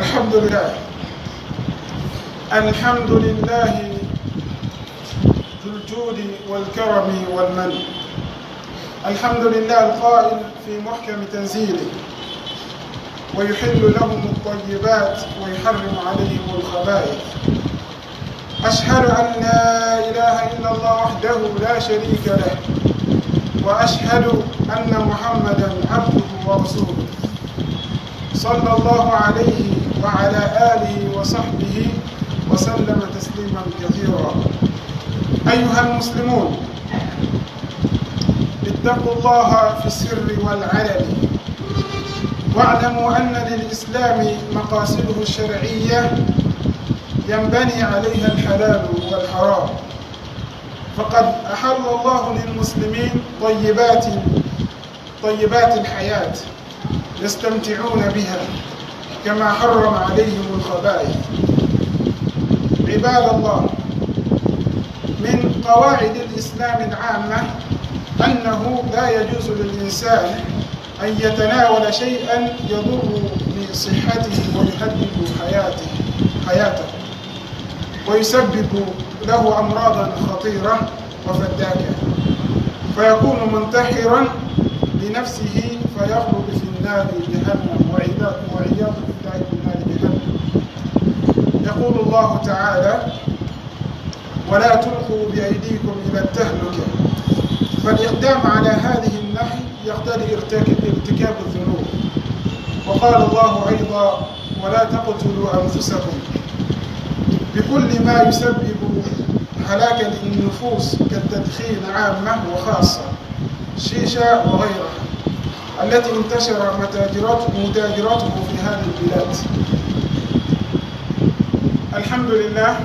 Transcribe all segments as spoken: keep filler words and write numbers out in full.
الحمد لله. الحمد لله ذو الجود والكرم والمن. الحمد لله القائل في محكم تنزيله: ويحل لهم الطيبات ويحرم عليهم الخبائث. أشهد أن لا إله إلا الله وحده لا شريك له، وأشهد أن محمدا عبده ورسوله، صلى الله عليه وعلى آله وصحبه وسلم تسليما كثيرا. أيها المسلمون، اتقوا الله في السر والعلن، واعلموا أن للإسلام مقاصده الشرعية ينبني عليها الحلال والحرام، فقد أحل الله للمسلمين طيبات، طيبات الحياة يستمتعون بها، كما حرم عليهم الخبائث. عباد الله، من قواعد الإسلام العامة أنه لا يجوز للإنسان أن يتناول شيئا يضر بصحته ويهدد حياته، حياته، ويسبب له أمراضا خطيرة وفتاكة، فيكون منتحرا لنفسه فيخلد في النار جهنم، والعياذ، والعياذ بالله من نار جهنم. يقول الله تعالى: ولا تلقوا بأيديكم إلى التهلكة. فالإقدام على هذه النهي يقتضي ارتك-، ارتكاب الذنوب. وقال الله أيضا: ولا تقتلوا أنفسكم، بكل ما يسبب هلاك النفوس كالتدخين عامة وخاصة، شيشة وغيرها، التي انتشر متاجرات-، متاجرته في هذه البلاد. الحمد لله.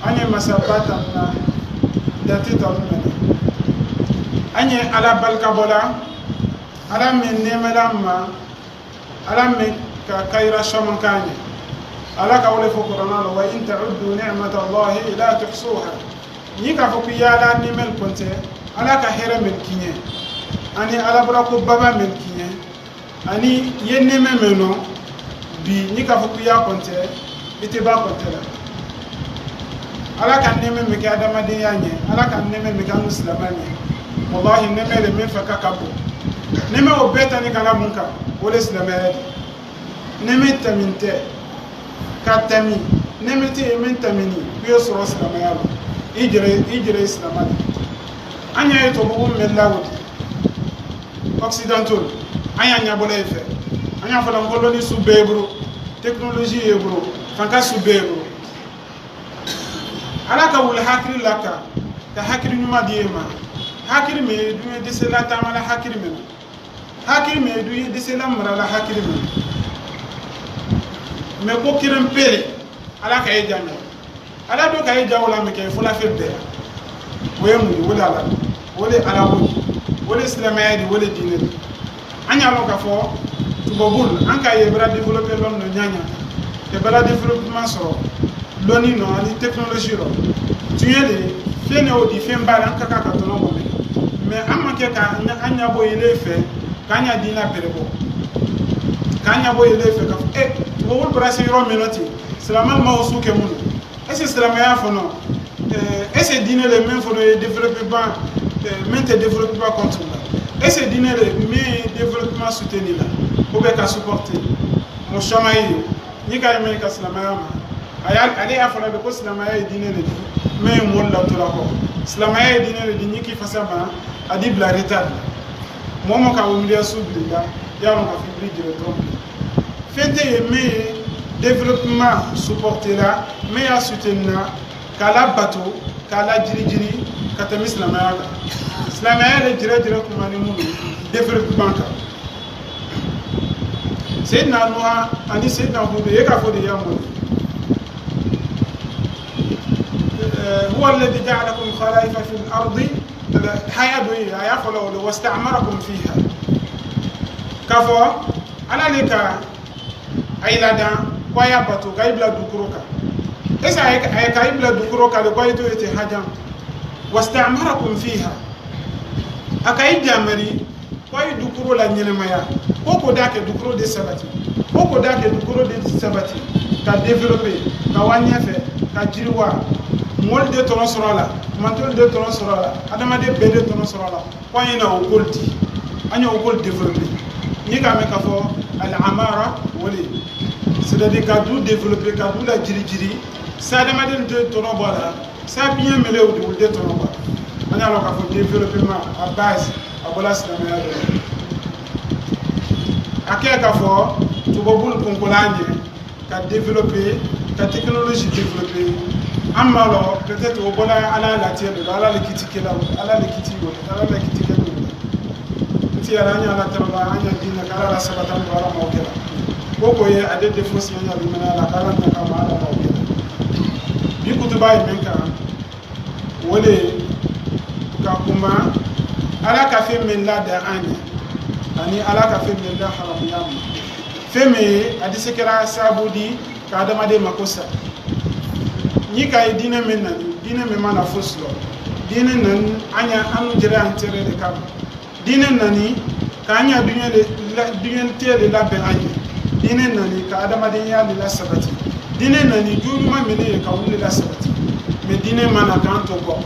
A ñe masabaa tanna dati tanna. A ñe Alla balika bo la, Alla meŋ neemela ma, Alla meŋ ka kayira somankaa ñe. Alla ka wo le fo Kuraana la: وإن تعدوا نعمة الله لا تحصوها. Ñiŋ ka fo ko i ye Alla neemelu konte, Alla ka heere meŋ ki ñe, aniŋ Alla bula ko baba meŋ ki ñe, aniŋ i ye neeme meŋ noo bii, ñiŋ ka fo ko i ye a konte, i te baa konte la. Alla ka neeme meŋ ke hadamadenyaa ñe, Alla ka neeme meŋ ke anu silamaa ñe, wallaahi neeme le meŋ fa ka ka bo. Neeme wo bee tani ka la muŋ kaŋ, wo le silamaayaa ti. Neeme taminte ka tami, neeme te i ye meŋ tamini, i ye soro silamaayaa la, i jere, i jere silamaa ti. A ñaa ye to bugu meŋ la wo ti. Occidentaux, a ñaa ñaabola i fee, a ñaa fo la n ko loni su bee buru, technologie ye buru, fanka su bee buru. Alla ka wuli hakili la ka, ka hakili ñuma di i ma. Hakili me duñe dese la taama la hakili me na. Hakili me duñe dese la mara la hakili me na. Me ko kiran pele, Alla ka ye jame. Alla do ka ye jawo la me ke fo la fe bee. Wo ye mu wo la la. Wo le Alla wo. Wo le silamaayaa di, wo le diine di. A ñaa loŋ ka fo, tubabul, an ka ye bara développé loŋ no ñaaña, ke bara développement soro, loni no, ani technologie ro. Tuñe le, fene wo di, fen baa le, an ka ka ka tono mo me. Mais an ma ke ka, an ñaa bo yele fe, ka ñaa diina bere bo. Ka ñaa bo yele fe, ka fo, eh, tubabul bara si yoro menoti, silama ma wo su ke munu. Est-ce que silamaayaa fo no? Eh, est-ce que diine le meŋ fo no ye développement, eh, meŋ te développement contre la? Est-ce que diine le meŋ ye développement soutenir la? Ou bien ka supporter? Mo somayi, ñiŋ ka ye meŋ ka silamaayaa ma. A ye, ale ye a fo la de ko silamaayaa ye diine le di, meŋ ye moolu la tula ko. Silamaayaa ye diine le di, ñiŋ ki fasa ma, a di bula retard. Moo wo moo ka wo miliya su bili la, i ye a loŋ ka fo i biri jere trompe. Feŋ te ye meŋ ye développement supporter la, meŋ ye a soutenir la, ka a la bato, ka a la jirijiri, ka tami silamaayaa kaŋ. Silamaayaa le jere jere kuma ni munu développement kaŋ. Seyidina Nuha ani Seyidina Hudu, i ye ka fo de ye a moyi. Eh, هو الذي جعلكم خلائف في الأرض. Haya do ye, a ye a fo la wo le, واستعمركم فيها. Ka fo, Alla le ka a yi ladaŋ, ko a ye a bato, ka a yi bula dukuro kaŋ. Est-ce que a ye, a ye ka a yi bula dukuro kaŋ le, ko a ye to ye te hajaŋ? واستعمركم فيها. A ka a yi jaamari, ko a yi dukuro la ñenemayaa, ko ko daa ke dukuro de sabati. Ko ko daa ke dukoro de sabati ka develope ka waa ñeefe ka jiriwaa moolu de tono soro a la, mantoolu de tono soro a la, adamaden bee de tono soro a la. Ko a ñe na wo koolu ti a ñe wo koolu develope. Ñiŋ ka me ka fo al amara wo le c'est à dire ka duu develope ka duu la jiri jiri. Saadamadennu te tono bo a la. Saabiñaa melewo de wolu de tono bo a la. A ñaa loŋ ka fo developement a base a bo la silamaya de. A ke ka fo tubabulu konkolaa ñe ka develope ka technologie develope. An maa loŋ peut-être wo bo la ala la tiye de ala le kiti kela ala le kiti wo ala le kiti kela. Nti ala ñaa la tarala a ñaa diina ka ala la sabata mo ala mo kela. Ko ko ye a de defo si ñaa di mana ala ka ala na ka ma ala mo kela. Bi kutuba ye men ka wo le ka kuma ala ka feŋ meŋ la da a ñe. Aniŋ ala ka feŋ meŋ la haramuyaa ma feŋ meŋ ye a disekera saabu di ka adamaden ma ko sa. Ñiŋ ka ye diine meŋ nani diine meŋ maŋ na fosi loŋ. Diine nani a ña anu jere antere le kamma. Diine nani ka a ña duñe le la duñe tee le labeŋ a ñe. Diine nani ka adamadeŋyaa le la sabati. Diine nani juuñuma mene ye ka wuli la sabati. Mais diine mana ka an to ko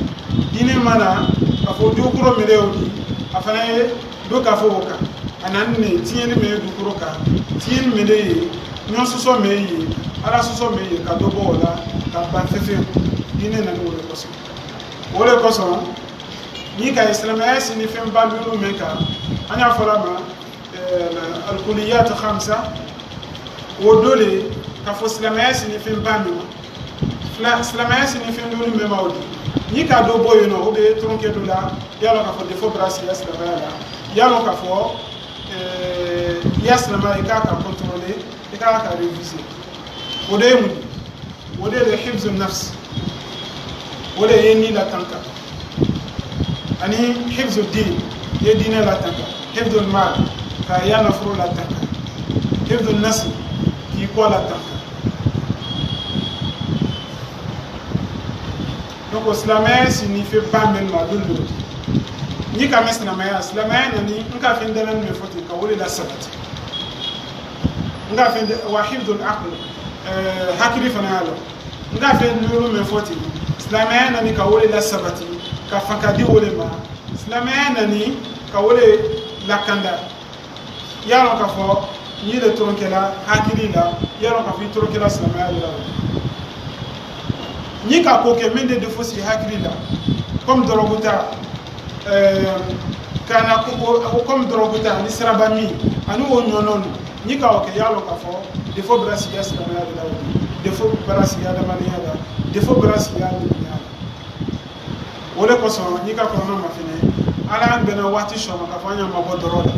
diine mana ka fo dukuro mene wo di a fana ye do ka fo wo kaŋ. A nan ne tiñeni me dukuro kaŋ tiñeni mene ye ñoo soso me ye ala soso me ye ka do bo wo la ka ban fefeŋ. Diine nani wo le kosoŋ wo le kosoŋ. Ñiŋ ka silamaya si ni feŋ bandilu meŋ kaŋ a ñaa fo la ma alkuliyatu hamsa. Wo doo le ka fo silamaya si ni feŋ bandilu silamaya si ni feŋ dulu meŋ ma wo di. Ñiŋ ka doo bo ye noo wo be tronke doo la ye a loŋ ka fo defo bara si ya silamaya la ye a loŋ ka fo ya silamaya i ka ka controle i ka ka réviser. Wo doo ye muŋ di wo de le hifzu nafs. Wo de ye ni la tanka ani hifzu din ye diine la tanka. Hifzu mal ka ya nafuru la tanka. Hifzu nafs ki ko la tanka. Donc silamaya si ni fe ba men ma dulu. Ni ka me silamaya silamaya na ni nka fe ndana me foti ka wuli la sabati. Nga fende wa hifdul aql hakili fana ye a loŋ. Nga fende lolu meŋ fo ti silamaya nani ka wo le la sabati ka faka di wo le ma. Silamaya nani ka wo le lakanda. Ye a loŋ ka fo ñiŋ le toronkela hakili la. Ye a loŋ ka fo i toronkela silamaya le la. Ñiŋ ka ko ke meŋ de defo si hakili la comme doroguta. Ka na ko comme doroguta ani sarabami ani wo ñoonolu. Ñiŋ ka wo ke ye a loŋ ka fo defo bara si ya silamaya de la wo defo bara si ya adamadenya la defo bara si ya adamadenya la. Wo le kosoŋ ñiŋ ka kono ma fene ala bena waati sooma ka fo a ñaŋ ma bo doro la.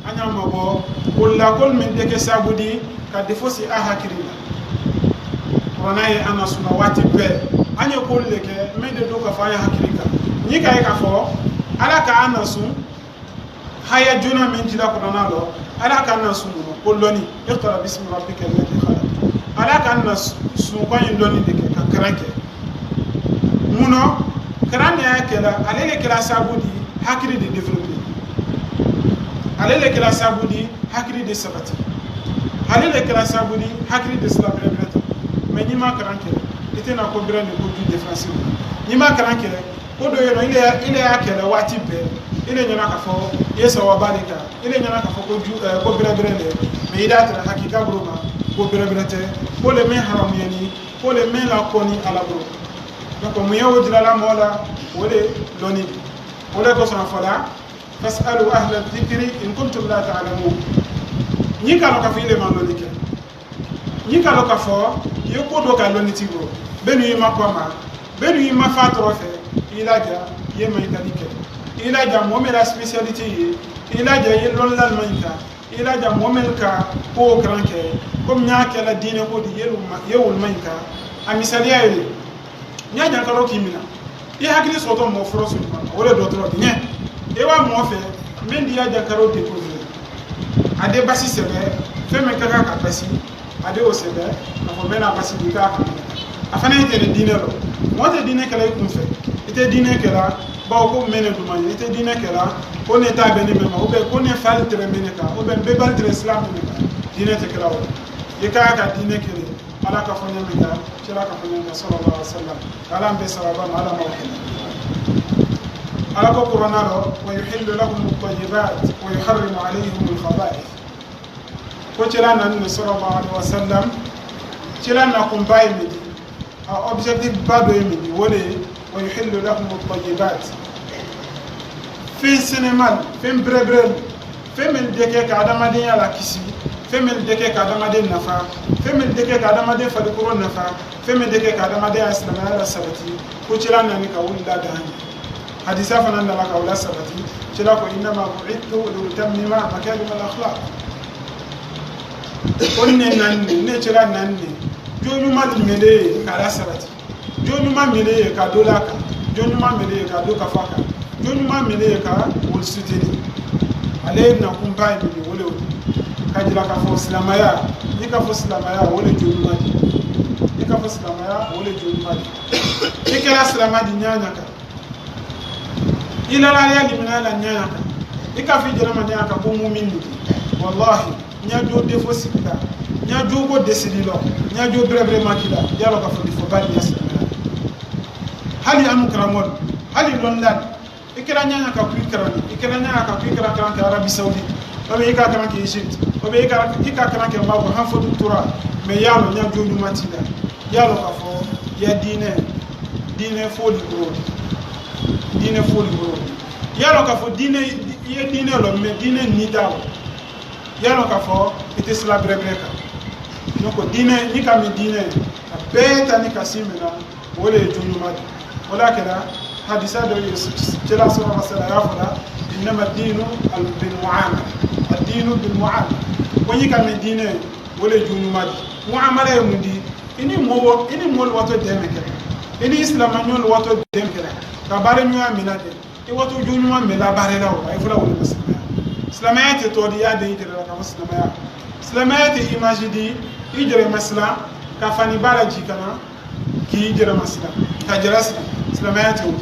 A ñaŋ ma bo wolu la kolu meŋ te ke saabudi ka defo si a hakili la. Kurana ye a na suna waati bee. A ñe kolu le ke meŋ de do ka fo a ñe hakili kaŋ. Ñiŋ ka ye ka fo ala ka a na suŋ haya jona meŋ jila kurana lo. Ala ka a na suŋ ko loni iqtara bismi rabbika allati khalaq. Ala ka a na suŋ ko a ñe loni de ke ka karaŋ ke. Muno karaŋ ne ye a ke la ale le ke la saabudi hakili de développé. Ale le ke la saabudi hakili de sabati. Ale le ke la saabudi hakili de sila bere bere to. Mais ñiŋ ma karaŋ ke ite na ko bere ni ko ju défensive. Ñiŋ ma karaŋ ke ko do yeno ile ile ya ke la waati bee. Ile ñana ka fo ye sawaba le ka ile ñana ka fo ko ju ko bere bere le. Mais ida tara hakika bro ma ko bere bere te ko le me haramu yani ko le me la ko ni ala bro. Donc mu ye wo jira la moo la wo le loni. Wo le ko sono fo la. Fasalu ahla dhikri in kuntum la ta'lamun. Ñiŋ ka loŋ ka fo i le maŋ loŋ i ke. Ñiŋ ka loŋ ka fo i ye kuwo doo ka loŋ i ti boo. Benu i ma koma benu i ma faa toro fe. I la ja i ye maŋ i ka di ke. I la ja moo me la spécialité ye. I la ja i ye loŋ la maŋ i ka. I la ja moo me ka kuwo karaŋ ke. Comme ñaa ke la diine ko di i ye wolu maŋ i ka. A misaliya ye le. Ñaa jankaroo kiimina i hakili soto moo foro sunu ma wo le dotoro di ñe. E wa moo fe meŋ di ya jankaroo découvrir a de basi sebe. Feŋ meŋ ka ka ka basi a de wo sebe. A fo meŋ na basi di ka ka a fana ite le diine lo. Moo te diine kela i kuŋ fe ite diine kela. Bawo ko meŋ ne duma ite diine kela ko ne taa be ne meŋ ma wo be ko ne fali tere meŋ ne ka wo be be bali tere silamu ne ka. Diinee te ke la wo la. I ka a ka diinee ke le, Alla ka fo ñameŋ ka, kila ka fo ñameŋ ka, sallallahu alaihi wasallam. Alla mbe sababa ma, Alla ma wo ke la. Alla ko Qur'aana lo, wa yuhillu lahum at-tayyibat wa yuharrimu alayhim al-khaba'ith. Ko kila naŋ ne, sallallahu alaihi wasallam, kila na kumbaa ye medi, a objectif baa do ye medi, wo le, wa yuhillu lahum at-tayyibat. Feŋ senemal, feŋ berebereelu, feŋ mennu be ke ka hadamadenyaa la kisi, feŋ mennu be ke ka hadamaden nafa, feŋ mennu be ke ka hadamaden falikuroo nafa, feŋ mennu be ke ka hadamadenyaa silaamaya la sabati, ko kila naani ka wolu la daani. Hadisa fanaŋ nana ka wolu sabati, kila ko innama bu'ithtu li utammima makarim al-akhlaq. Ko ne naani ne, ne kila naani ne, joojumaa ti mele ka la sabati. Joojumaa mele ka doo la kaŋ, joojumaa mele ka doo ka fo a kaŋ, joojumaa mele ka wolu suteni. Ale na kumbaa ye mele wo le wo le. Ka jira ka fo silaamaya, i ka fo silaamaya wo le joojumaa ti. I ka fo silaamaya wo le joojumaa ti. I kela silaama di ñaaña kaŋ. I la laariya limina la ñaaña kaŋ. I ka fi jerema ñaaña kaŋ ko muumini ti. Wallahi, ñaa joo defo sikita, ñaa joo ko desidi lo, ñaa joo berebere makila, i ye a loŋ ka fo defo baa ni ya silaamaya. Hali amu karamoolu, hali londaani, i kela ñaaña ka kuyi karandi, i kela ñaaña ka kuyi kara karandi arabi sawudi, o be i ka karandi egypte, o be i ka i ka karandi maabo han fo du tura. Mais i ye a loŋ ñaa joo ñuma ti la. I ye a loŋ ka fo i ye diine, diine fooli boroodi, diine fooli boroodi. I ye a loŋ ka fo diine, i ye diine loŋ, mais diine niitaawo, i ye a loŋ ka fo i te sila berebere kaŋ. Donc diine, ni ka mi diine, a bee ta ni ka siimena, wo le ye juñuma di. Wo le a kela hadisa do ye, cela sɔrɔ masala ye a fo la, innama diinu bil muamala, addiinu bil muamala. Ko ni ka mi diine, wo le ye juñuma di. Muamala ye mundi? I ni moo, i ni moolu wato deeme kela, i ni silaamañoolu wato deeme kela, ka baarañoya mina de. I wato juñuma me la baarela wo la, i fula wo le ma silaamaya. Silaamaya te toodi ya de i jere la ka fo silaamaya. Silaamaya te image di i jere ma sila, ka fani baara ji kana ki i jere ma sila, ka jere sila. Silaamaya te wo.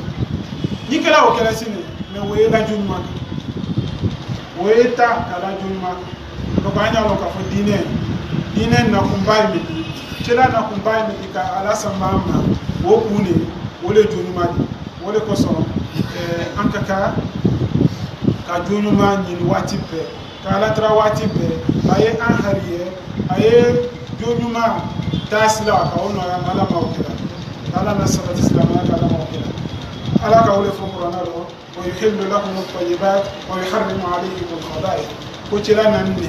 Ni kela wo kela sine, mais wo ye la juñuma ka, wo ye ta ka la juñuma ka. Donc a ña loŋ ka fo diine, diine na kumbaa ye meti, cela na kumbaa ye meti ka ala samba ma, wo kuu le, wo le juñuma di. Wo le kosoŋ an ka ka ka juñuma ñini waati bee, ka ala tara waati bee. A ye an hari ye, a ye juñuma taasi la ka wo noo ya ma ala ma wo kela. Ala na sabati silaamaya ka ala ma wo kela. Ala ka wo le fo kuraana lo. Wa yuhillu lahum at-tayyibat wa yuharrimu alayhim al-khaba'ith. Ko cila naani ne,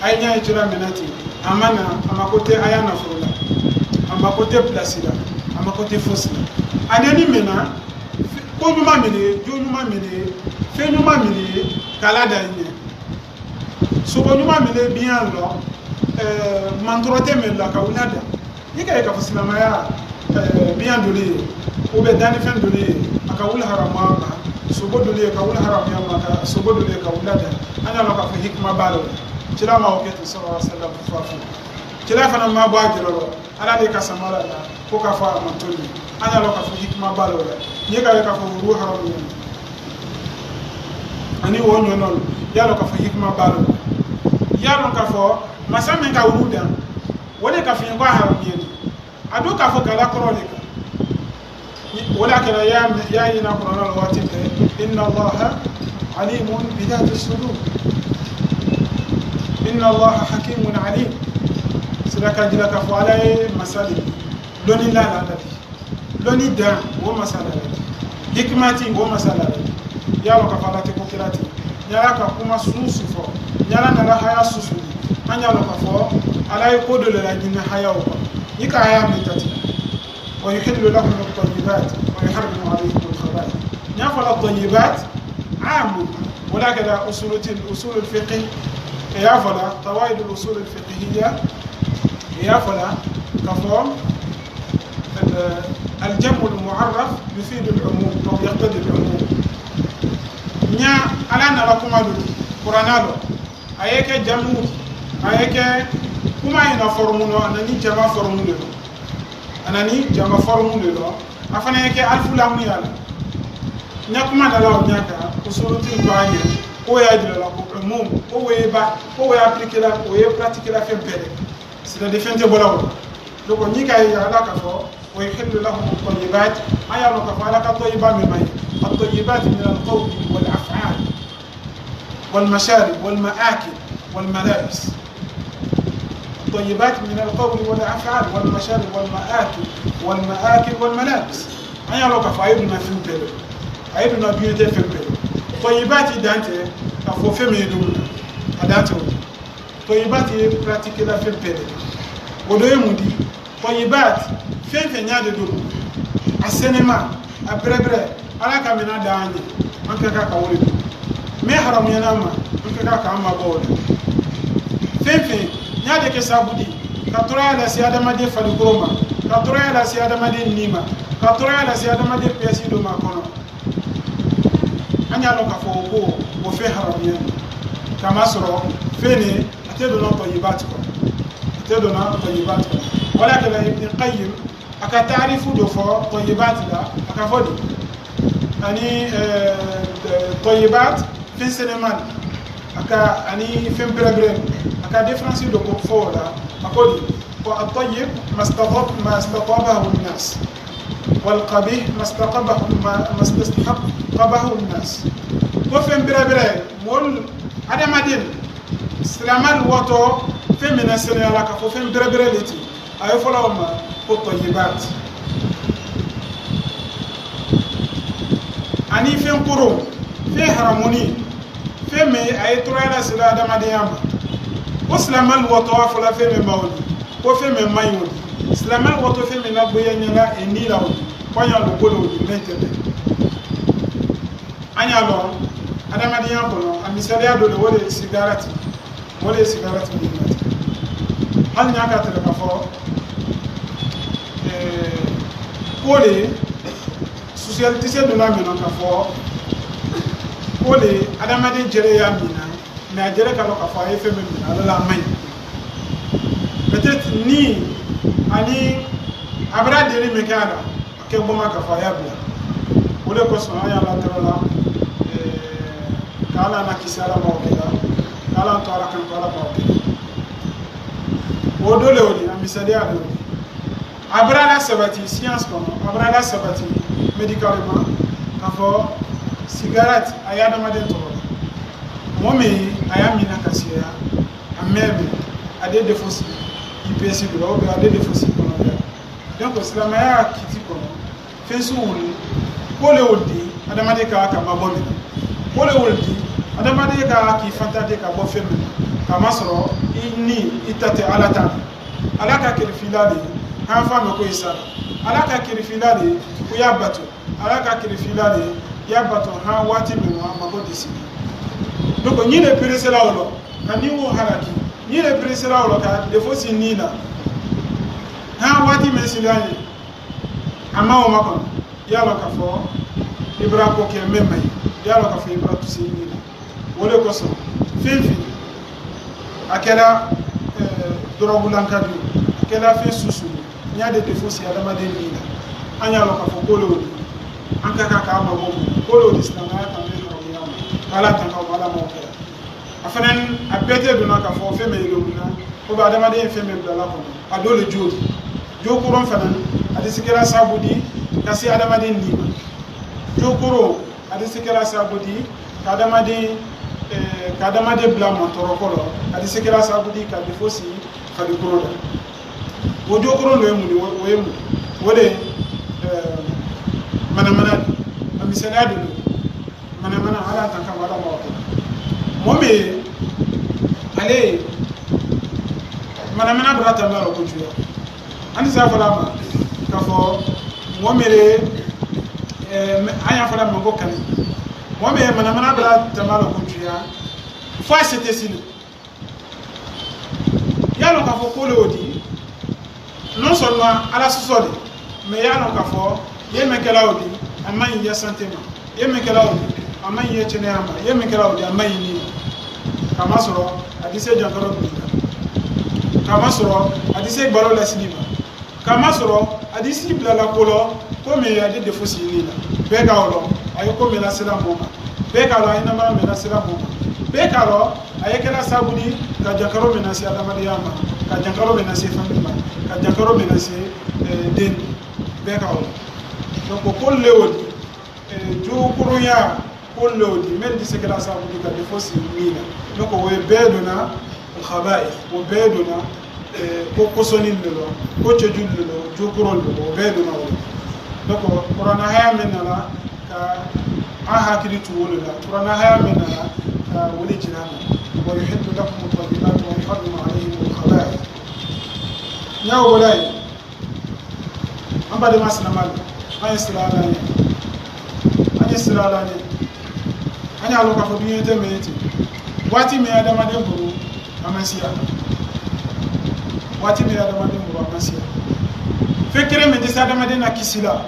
a ye ñaa ye cila menati, a ma na, a ma kote a ye a naforo la, a ma kote pilasi la, a ma kote fosi la. A neni mena, ko ñuma mele, jo ñuma mele, fe ñuma mele, kala da ñe. Sobo ñuma mele biyan lo, mantorote mele la ka wula da. I ka ye ka fo silaamaya biyan dolu ye, ou bien daanifeŋ dolu ye, a ka wuli haramuya ma. Sobo dolu ye ka wuli haramuya ma, ka sobo dolu ye ka wuli a da. An ye a loŋ ka fo hikima baa le wo. Cila ma wo ke ti sallallahu alaihi wasallam fo a fo. Cila fana ma bo a jelo lo, ala le ka sama la la, ko ka fo a man tolu. An ye a loŋ ka fo hikima baa le wo. Ni ka ye ka fo wuru haramuya ani wo ñonol, ye a loŋ ka fo hikima baa le wo. Ye a loŋ ka fo masa men ka wuru da, wo le ka fiye ko a haramuya ni. A du ka fo kala koroo le kaŋ. Wo le a kela ye a ye na kuraana la waati bee, inna allaha alimun bidati sudur. Inna allaha hakimun alim. Sila ka jila ka fo ala ye masali loni la la la di. Loni da wo masala la di. Hikimati wo masala la di. Ye a loŋ ka fo ala te ko kila ti. Ñala ka kuma suusu fo, ñala na la haya suusu. An ye a loŋ ka fo ala ye ko dole la ñinna hayawo kono. Ni ka haya min tati, wa yuhillu lahum at-tayyibat wa yuharrimu alayhim al-khaba'ith. Ña fo la tayyibat amu, wala kala usul, usul al-fiqh. E ya fo la qawaid al-usul al-fiqhiyya. E ya fo la ka fo الجمع المعرف يفيد العموم أو يقتضي العموم. Ña ala na la kuma du kuraana lo, a ye ke jamu, a ye ke kuma ina formu no, a na ni jama formu le lo. A na ni jama formu le lo. A fana ye ke alfu lamu ya la. Ña kuma da la o ña ka usulu ti ba ñe. Wo ye a je la la ko umum, ko wo ye ba, ko wo ye appliquer la, wo ye pratiquer la feŋ bee le. C'est-à-dire feŋ te bo la wo la. Donc ñiŋ ka ye a la ka fo, wa yuhillu lahum at-tayyibat, a ye a loŋ ka fo a la ka tayyibat meŋ maŋ ye, at-tayyibat min al-qawli wal af'al wal masharib wal ma'akil wal malabis. At-tayyibat min al-qawli wal af'al wal masharib wal ma'akil wal ma'akil wal malabis. A ye a loŋ ka fo a ye duna feŋ bee le, a ye duna duñete feŋ bee le. Tayyibat dante ka fo feŋ meŋ ye doo la, a dante wo. Tayyibat ye pratiquer la feŋ bee le. Wo doo ye muŋ ti? Tayyibat, feŋ feŋ ñaade doo, a senema, a berebere, Alla ka meŋ na daa ñe, an ka ka ka wo le doo. Meŋ haramuyaana ma, an ka ka ka a maboo wo le. Feŋ feŋ ñaade ke saabu ti ka tooraaya lasi adamadiŋ falikuroo ma, ka tooraaya lasi adamadiŋ nii ma, ka tooraaya lasi adamadiŋ peesi doo ma kono. A ñaa loŋ ka fo ko wo feŋ haramuyaani, ka maa soro feŋ ne, a te doo na tayyibat kono, a te doo na tayyibat kono. Wala kela ibn qayyim, a ka taarifu doo fo tayyibat la, a ka fo di, ani tayyibat, feŋ senemal, a ka ani feŋ berebere, a ka différence doo ko fo wo la. A ko di, ko at-tayyib ma statabahu an-nas, wal qabih ma staqabahu ma stastahaqabahu an-nas. Ko feŋ berebere, moolu, adamadiŋ, silaamaalu woto, feŋ meŋ na seneyaa la ka fo feŋ berebere le ti, a ye fo la wo ma ko tayyibat. Aniŋ feŋ koroŋ, feŋ haramuni, feŋ meŋ a ye tooraaya lasi la adamadiŋyaa ma. Wo silaamaalu woto a fo la feŋ meŋ maŋ wo di, ko feŋ meŋ maŋ wo di. Silaamaalu woto feŋ meŋ na beeyaa ñaa la ì nii la wo di, ko a ñaa loŋ ko le wo di meŋ te be. A ñaa loŋ adamadiŋyaa kono, a misaliyaa doo le wo le ye sigaarati. Wo le ye sigaarati miŋ na ti, hali ñaa ka tara ka fo ko le, sosiyalitise duna meŋ na ka fo ko le, adamadiŋ jere ye a miŋ na, mais a jere ka loŋ ka fo a ye feŋ meŋ miŋ na a la la a maŋ ñi. Peut-être nii aniŋ a bara deeri meŋ ke a la, a ke boma ka fo a ye a bula. Wo le kosoŋ a ye a la tara la, ka a la na kisi a la mawo ke la, ka a la to a la kaŋ ko a la mawo ke la. Wo doo le wo di a misaliyaa doo di. A bara la sabati science kono, a bara la sabati médicalement, ka fo sigaarati a ye adamadiŋ toro la. Moo meŋ a ye a miŋ na ka seeyaa, a meeme, a de defo si i peesi dula wo be a de defo si kono be. Donc silaamaya kiti kono, feŋ si wuli ko le wuli di adamadiŋ ka ka mabo meŋ na, ko le wuli di adamadiŋ ka ki fantante ka bo feŋ meŋ na, ka ma soro i ni i tate ala ta. Ala ka kiri filali han fa me ko i sara. Ala ka kiri filali ku ya batu. Ala ka kiri filali ya batu han wati me wa mabo disi. Donc ni le pere sela wolo ka ni wo haraki, ni le pere sela wolo ka defo si ni la. Han wati me silani. Amma wo ma kono, i ye a loŋ ka fo i bara ko ke meŋ maŋ i ye, i ye a loŋ ka fo i bara tusi ñiŋ na. Wo le kosoŋ feŋ feŋ a kela dorogulankabi, a kela feŋ susu, ñaade defo si adamadiŋ ñiŋ na. A ñaa loŋ ka fo ko le wo di an ka ka ka a maŋ wo mu ko le wo di silaŋ a ye a tanbe haramuyaa ma ka a la tanka wo ma a la maŋ wo kela. A fanaŋ a beetee duna ka fo feŋ meŋ ye loo duna, ko be adamadiŋ ye feŋ meŋ dula la kono, a doo le joo ti. Joo koroŋ fanaŋ, a di si kela saabu di ka si adamadiŋ niima. Joo koroŋ, a di si kela saabu di ka adamadiŋ ka adamadiŋ bula mantoroko lo. A di si kela saabu di ka defo si fadi koro la. Wo joo koroŋ lo ye mundi wo ye mundi wo le manamana di. A misaliyaa di lo manamana ala tan kama ala mawo ke moo me ye ale ye manamana bula tamba lo ko juya. Ani sa fala ma ka fo moo me le a ya fala ma ko kani moo me ye manamana bula tamba lo ko juya. Fo a sete sinu. Ye a loŋ ka fo ko le wo di non seulement ala soso de. Mais ye a loŋ ka fo ye meŋ kela wo di a maŋ ye sante ma. Ye meŋ kela wo di a maŋ ye keneya ma. Ye meŋ kela wo di a maŋ ye nii. Kama soro a di se jankaro bi. Kama soro a di se balo la sini ma. Kama soro a di si bila la kolo. Ko me a di defo si nii la. Be ka wolo a ye ko me la sila mo ma. Be ka la ina ma me la sila mo ma. Bee ka a loŋ a ye kela sabundi ka jakaroo menase hadamadiŋyaa ma, ka jakaroo menase famili ma, ka jakaroo menase dendu. Bee ka wo loŋ. Donku kolu le wo ti jookuruŋyaa kolu le wo ti meŋ ti se kela sabundi ka defoo sii miina. Donku wo ye bee dona. Alhabaayis wo bee dona. Ko kosoniŋ le loŋ, ko cojulu le loŋ, jookuroolu le loŋ, wo bee dona wo le. Donku kuraana hayaa meŋ na la ka a hakili tu wo le la, kuraana hayaa meŋ na la ka wo le jira a la. Wa yuhillu lakum at-tayyibaati wa yuharrimu alayhimu al-khabaa'ith. Ñaawo wo le ye. An bademaa silaamaalu, an ye sila a la ñe. An ye sila a la ñe. An ye a loŋ ka fo duniyaa te meŋ ye ti waati meŋ hadamadiŋ buru a maŋ siya. Waati meŋ hadamadiŋ buru a maŋ siya. Feŋ kere meŋ ti se hadamadiŋ na kisi la,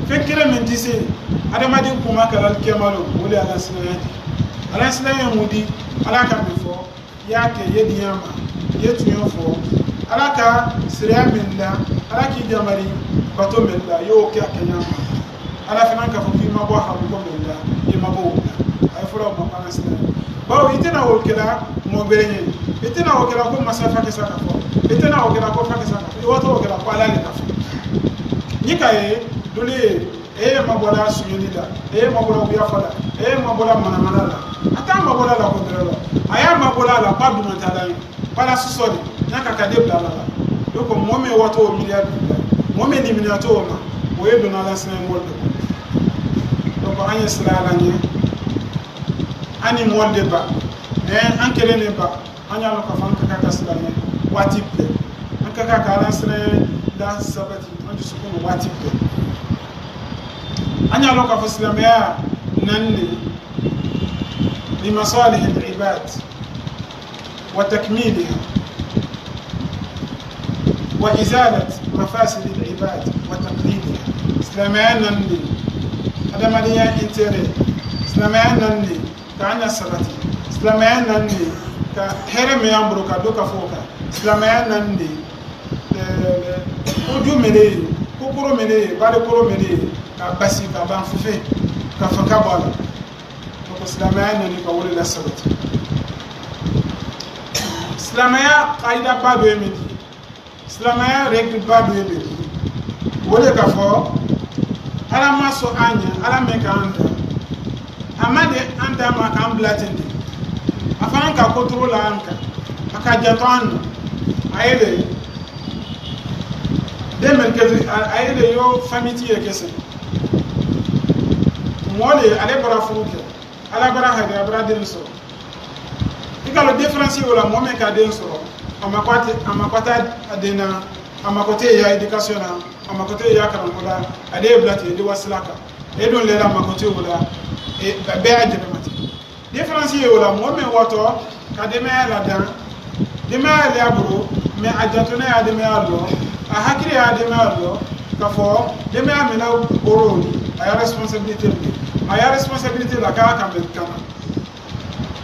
feŋ kere meŋ ti se hadamadiŋ kuma kala alkiyamaaloo, wo le ye a la silañaa ti. A la silañaa mu di? Alla ka meŋ fo i ye a ke i ye diyaama, i ye tuñoo fo alla ka siriyaa meŋ la, alla ka i jamari bato meŋ la i ye wo ke a ke ñaama. Alla fanaŋ ka fo ko i ma bo a habuko meŋ la i ma bo wo la. A ye fo la wo ma ko a na sila bawo i te na wo ke la moo bere ñe. I te na wo ke la ko masa fakesa ka fo. I te na wo ke la ko fakesa ka fo i wato wo ke la ko alla le ka fo. Ñiŋ ka ye dolu ye e ye mabola suɲeli la, e ye mabola wuyafo la, e ye mabola manamana la. A te a mabola la ko doro la, a ye a mabola la ko a dumanta la ye. Bala susoli ñaka ka de bula la la. Doko moo me wato wo miliya dula, moo me niminiyatoo ma, wo ye dona la sinayi moolu de. Doko an ye sila la ñe. Ani moolu de ba, mais an kele ne ba. An ye a loŋ ka fo an ka ka ka silaame waati bee. An ka ka ka ala silaame la sabati an dusukunu waati bee. An ye a loŋ ka fo silaamaya nan ne li masalihi al ibad wa takmiliha wa izalat mafasidi al ibad wa taqliliha. Silaamaya nan ne adamadinya intere. Silaamaya nan ne ka a na sabati. Silaamaya nan ne ka here me ye a boro ka do ka fo ka silaamaya nan ne. Ko ju mene ye ko koro mene ye bari koro mene ye ka basi ka ban fufe ka faka bala. Ko silaamaya nan ne ka wole la sabati. Silaamaya kaida ba do ye medi. Silaamaya règle ba do ye be. Wo le ka fo ala ma so a ña ala me ka anta. A ma de anta ma ka an bula tende. A fana ka kotoro la an ka a ka jato an na. A ye le de mel ke a ye le yo famiti ye kese. Mo le ale bara furu ke ala bara hade abara den so. I ka lo defaransi wo la moo meŋ ka a deŋ soro a ma ko a te a ma ko a te a deŋ na. A ma ko te ya edikasiyoŋ na. A ma ko te ya karamoko la. A de ye bula te de wasila ka e doŋ le la a ma ko te wo la. Be a jebe ma te defaransi ye wo la moo meŋ wato ka demeya la daŋ. Demeya le a buru mais a jato ne ya demeya lo a hakiri ya demeya lo ka fo demeya meŋ la boro a ya responsabilité le a ya responsabilité la ka a kambe kana.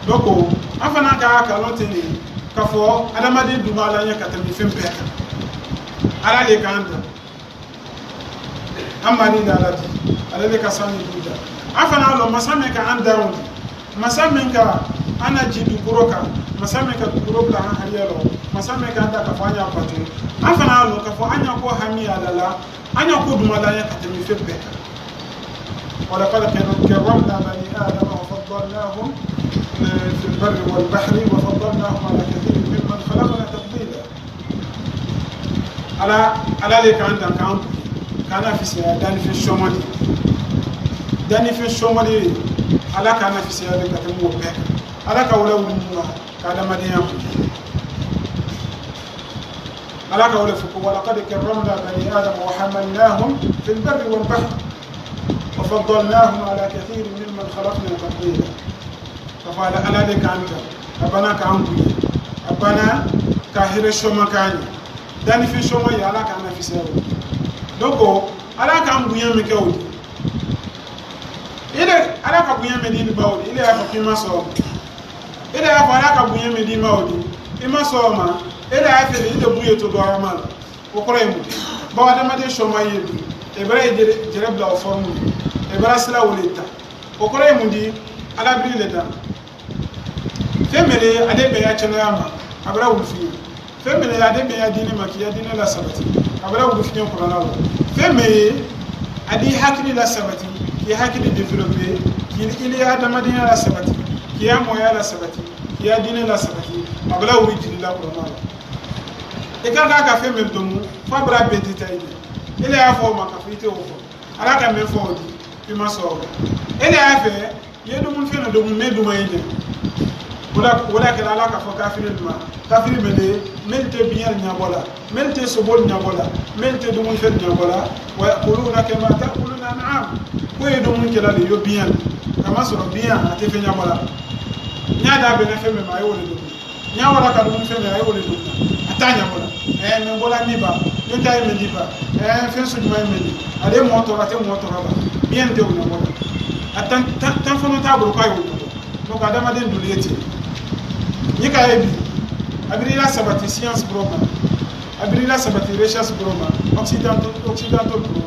Donku an fanaŋ ka a kaloŋ te ne ka fo hadamadiŋ duma la ñe ka teme feŋ bee kaŋ. Alla le ka an daŋ. An maarii le alla ti alla le ka saŋ ni duuja. An fanaŋ loŋ masa meŋ ka an daŋo ti masa meŋ ka an na jii dukuro kaŋ masa meŋ ka dukuro bula an hariya loŋ masa meŋ ka an daŋ ka fo an ñaa batu. An fanaŋ loŋ ka fo an ñaa ko hamiya la la. An ñaa ko duma la ñe ka teme feŋ bee kaŋ. Walakad karramna bani adama wa faddalnahum fi lbarri walbahri wa faddalnahum ala kathirin mimman khalaqna tafdila. Ala ala le ka an daŋ ka an buki ka an na fisaya daani feŋ somandi. Daani feŋ somandi. Ala ka an na fisaya le ka teme wo bee kaŋ. Ala ka wo le wulu mu la ka adamadeŋ ya buki. Ala ka wo le fo ko walakad karramna bani adama wa hamalnahum fi lbarri walbahri wa faddalnahum ala kathirin mimman khalaqna tafdila. Ka fo ala ala le ka an ta a bana ka an buña a bana ka here soma ka ñe. Dani fi soma ye ala ka an na fisero. Donko ala ka an buña mi ke wo. Ile ala ka buña mi dini bawo ile ya ka kima so. Ite ye a fo ala ka buña me diima wo ti i ma sooma. Ite ye a fele ite buye to doorama la. Wo koro ye mundi bawo adamadiŋ sooma ye bi. I bara ye jere bula wo foromu ye. I bara sila wo le ta. Wo koro ye mundi ala biri le ta. Feŋ meŋ ye a deebeŋ i ye a kendeyaa ma, a bala wulu fiŋ ye. Feŋ meŋ ye a deebeŋ i ye a diine ma, ka i ye a diine la sabati, a bala wulu fiŋ ye. Kuraana wo feŋ meŋ ye a dii hakili la sabati, ka i hakili developper, ka i la hadamadiŋyaa la sabati, ka i la mooyaa la sabati, ka i la diine la sabati, a bala wulu jili la. Kuraana wo i ka taa ka feŋ meŋ domu, fo a bala bee ti taa i je. I la ye a fo wo ma ka fo i te wo fo. Alla ka meŋ fo wo di i ma soo wo. I la ye a fee i ye domu feŋ ne domu meŋ duma i je. Wo la wo la kela alla ka fo kafiri duma, kafiri meŋ de meŋ te biyaŋ ñabo la, meŋ te sobol ñabo la, meŋ te domu feŋ ñabo la. Wa yakuluna kama takulu lanam. Ko i ye domu kela le i ye biyaŋ kama soro biyaŋ a te feŋ ñabo la. Ñaa daa be ne feŋ meŋ ma a ye wo le domu. Ñaa wala ka dumu feŋ meŋ a ye wo le dumu a taa ñabo la. Meŋ bola ni ba ñoo taa ye mendi ba. Feŋ sujuma ye mendi a de moo toro a te moo toro ba. Biyaŋ te wo ñabo la. A tan tan tan fono taa boro ko a ye wo ñabo. Mo ka adamaden dulu ye te. Ñi ka ye bi a biri la sabati science boro ma. A biri la sabati recherche boro ma. Occidentaux occidentaux boro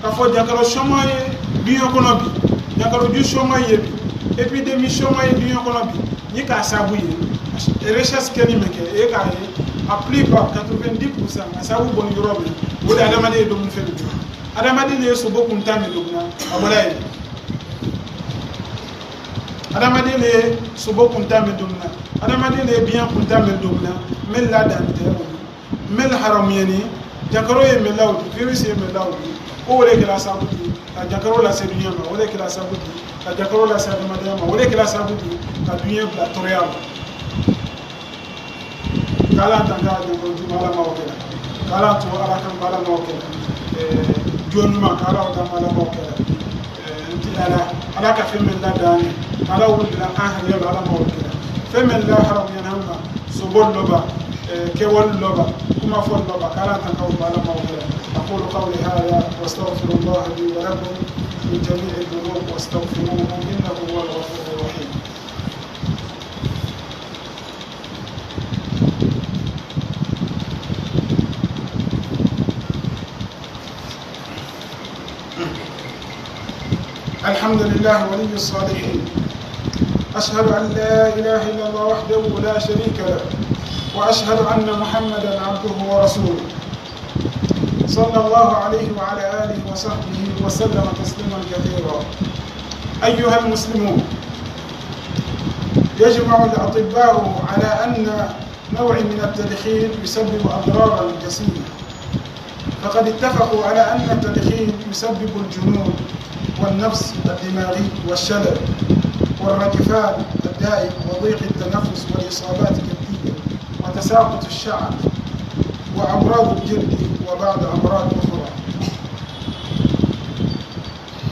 ka fo jankaro sooma ye duño kono bi. Jankaro ju sooma ye bi. Épidémie sooma ye duño kono bi. Ñi ka sabu ye recherche keni meŋ ke ye ka ye a plus ba quatre-vingt-dix pour cent a sabu boni yoro meŋ. Wo de adamaden ye domu feŋ bi. Adamaden ye sobo kunta meŋ domu na a bola ye. Adamaden ye sobo kunta meŋ domu na. Adamaden ye biyaŋ kunta meŋ domu na. Meŋ la dante wo. Meŋ haramu ye ni jankaro ye meŋ lawudi virus ye meŋ lawudi. Ko wo le kela sabu di ka jankaro lase duña ma wo le kela sabu di ka jankaro lase adamadenya ma wo le kela sabu di ka duña bila toroya ma. Kala tan ka jankaro juma ala ma wo kela. Kala to ala kan bala ma wo kela. Jonuma kala o tan ala ma wo kela. Nti ala ala ka feŋ meŋ la daani ala wulula an hariya la ala ma wo kela. Feŋ meŋ la haramu ye nan ma sobol lo ba kewol lo ba kuma fol lo ba kala tan ka wo bala ma wo kela. أقول قولي هذا وأستغفر الله لي ولكم من جميع الذنوب واستغفروه إنه هو الغفور الرحيم. الحمد لله ولي الصالحين. أشهد أن لا إله إلا الله وحده لا شريك له، وأشهد أن محمدا عبده ورسوله، صلى الله عليه وعلى آله وصحبه وسلم تسليما كثيرا. أيها المسلمون، يجمع الأطباء على أن نوع من التدخين يسبب أضرارا جسيمة، فقد اتفقوا على أن التدخين يسبب الجنون والنفس الدماغي والشلل والرجفان الدائم وضيق التنفس والإصابات الجلدية وتساقط الشعر وأمراض الجلد وبعض أمراض أخرى.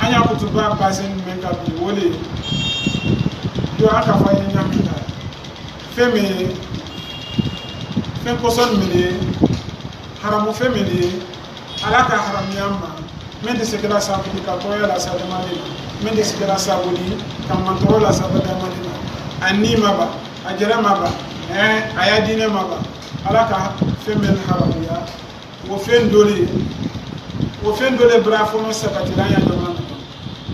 An ya kutuba pasen men ka bi wole yo an ka fa ye ñamina. Feŋ meŋ ye feŋ kosoŋ meŋ ye haramu feŋ meŋ ye ala ka haramuya ma. Meŋ te sikira saabudi ka koya la sadamani ma. Meŋ te sikira saabudi ka mantoro la sadamani ma. A ni ma ba a jere ma ba a ya diine ma ba. Ala ka feŋ meŋ haramuya wo feŋ dole wo feŋ dole barafono sabatira ya jamana.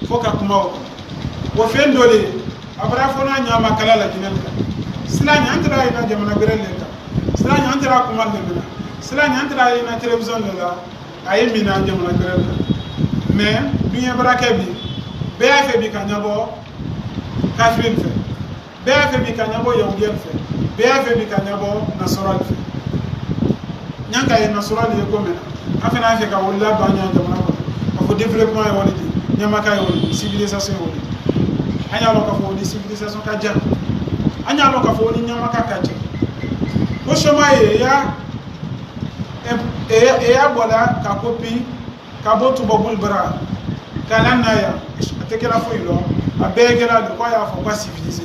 Fo ka kuma wo feŋ doo le ye a bara fo naa ñaama kala la jinel kaŋ. Silaañi an tara ye na jamana berel le kaŋ. Silaañi an tara kuma le mena. Silaañi an tara ye na television le la. A ye mina jamana berel la. Mais duñe barake bi bee a fe bi ka ñabo kafirin fe. Bee a fe bi ka ñabo yahudiyal fe. Bee a fe bi ka ñabo nasoral fe. Ñanka ye nasoral ye ko mena. A fena a fe ka wolu la baña jamana kono. A fo développement ye wolu di ñamaka ye wolu di civilisation ye wolu di. A ña lo ka fo wolu di civilisation ka ja. A ña lo ka fo wolu di ñamaka ka ja. Ko soma ye ya e ya bola ka kopi ka bo tuba bul bara ka nan na ya. A te kela fo ilo a be kela de ko ya fo ka civilisé